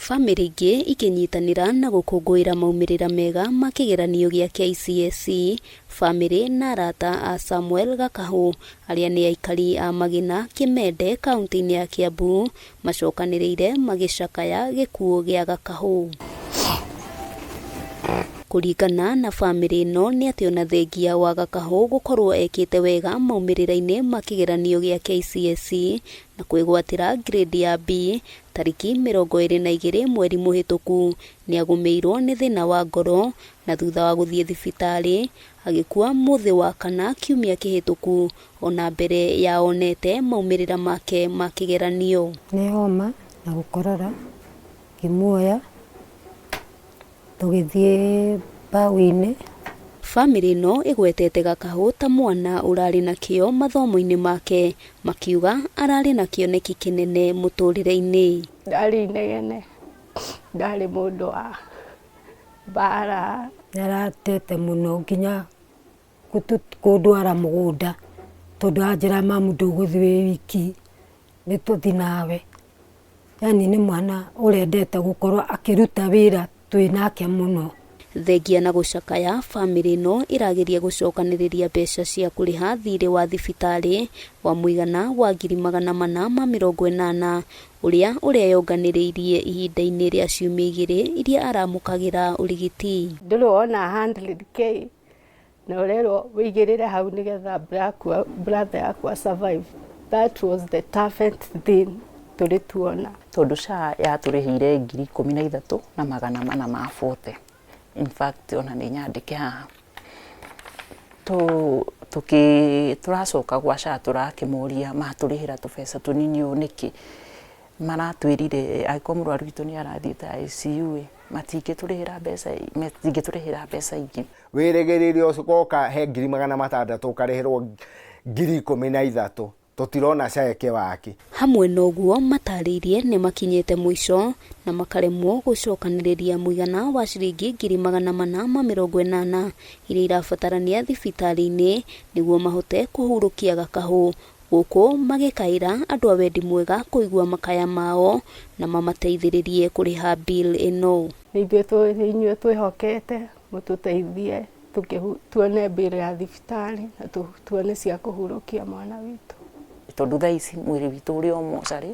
Bamĩrĩ ingĩ ikĩnyitanĩra na gũkũngũĩra maumĩrĩra mega ma kĩgeranio gĩa KCSE, bamĩrĩ na arata a Samuel Gakahũ arĩa nĩ aikari a Magina, Kĩmende, kauntĩ-inĩ ya Kiambu macokanĩrĩire magĩcakaya gĩkuũ gĩa Gakahũ. Kũringana na bamĩrĩ ĩno nĩ atĩ ona thengia wa Gakahũ gũkorwo ekĩte wega maumĩrĩra-inĩ ma kĩgeranio gĩa KCSE na kwĩgwatĩra grade ya B tarĩki 22 mweri mũhĩtũku, nĩagũmĩirwo nĩ thĩna wa ngoro na thutha wa gũthiĩ thibitarĩ agĩkua mũthĩ wa kana kiumia kĩhĩtũku ona mbere ya onete maumĩrĩra make ma kĩgeranio. Nĩ homa na gũkorora, ngĩmuoya tũgĩthiĩ mbaũ-inĩ. Bamĩrĩ ĩno ĩgwetete Gakahũ ta mwana ũrarĩ na kĩo mathomo-inĩ make, makiuga ararĩ na kĩoneki kĩnene mũtũrĩre-inĩ. Ndarĩ inegene, ndarĩ mũndũ wa mbara. Nĩ aratete mũno nginya kũndwara mũgũnda tondũ anjĩra mamu ndũgũthiĩ wĩ wiki nĩ tũthiĩ nawe. Yaani nĩ mwana ũrendete gũkorwo akĩruta wĩra twĩ nake mũno. Thengia na gũcakaya, bamĩrĩ ĩno ĩrageria gũcokanĩrĩria mbeca cia kũrĩha thirĩ wa thibitarĩ wa mũigana wa 480,000 ũrĩa ũreyonganĩrĩirie ihinda-inĩ rĩa ciumia 2 iria aramũkagĩra ũrigiti. Ndũrĩ wona 100K na ũrerwo wĩigĩrĩre hau nĩgetha brother yaku a survive. That was the toughest thing tũrĩ tuona. Tondũ SHA yatũrĩhĩire 13,440. In fact ona nĩ nyandĩke haha. Tũracoka gwa SHA tũrakĩmoria matũrĩhĩra tũbeca tũnini ũũ nĩkĩ? Maratwĩrire angĩkorwo mũrwaru witũ nĩ arathiĩte ICU ĩ, matingĩtũrĩhĩra mbeca, matingĩtũrĩhĩra mbeca ingĩ. Wĩrĩgĩrĩire ũgoka he 600,000 ũkarĩhĩrwo 13,000 tũtirona SHA ĩkĩwaki. Hamwe na ũguo matarĩirie nĩ makinyĩte mũico na makaremwo gũcokanĩrĩria mũigana wa ciringi 480,000 iria irabatarania thibitarĩ-inĩ nĩguo mahote kũhurũkia Gakahũ gũkũ magĩkaĩra andũ a wendi mwega kũigua makaya mao na mamateithĩrĩrie kũrĩha bill ĩno. Nĩ ithuĩ twĩhokete mũtũteithie tuone bill ya thibitarĩ na tuone cia kũhurũkia mwana witũ. Tondũ thaa ici mwĩrĩ witũ ũrĩ o mocarĩ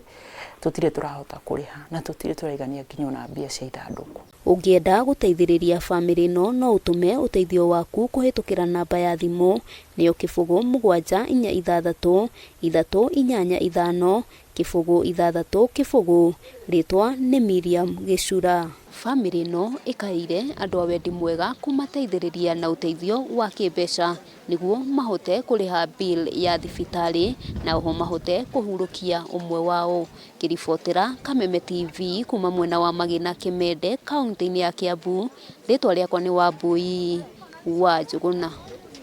tũtirĩ tũrahota kũrĩha na tũtirĩ tũraigania nginya ona mbia cia ithandũkũ. Ũngĩenda gũteithĩrĩria bamĩrĩ ĩno no ũtũme ũteithio waku kũhĩtũkĩra namba ya thimũ nĩyo 0 7 4 6 3 8 5 0 6 0. Rĩtwa nĩ Miriam Gĩcura. Bamĩrĩ ĩno ĩkaĩire andũ a wendi mwega kũmateithĩrĩria na ũteithio wa kĩmbeca nĩguo mahote kũrĩha bill ya thibitarĩ na oho mahote kũhurũkia ũmwe wao. Ngĩribotera Kameme TV kuma mwena wa Magina Kĩmende kaunti-inĩ ya Kiambu, rĩtwa rĩakwa nĩ Wambui wa Njũgũna.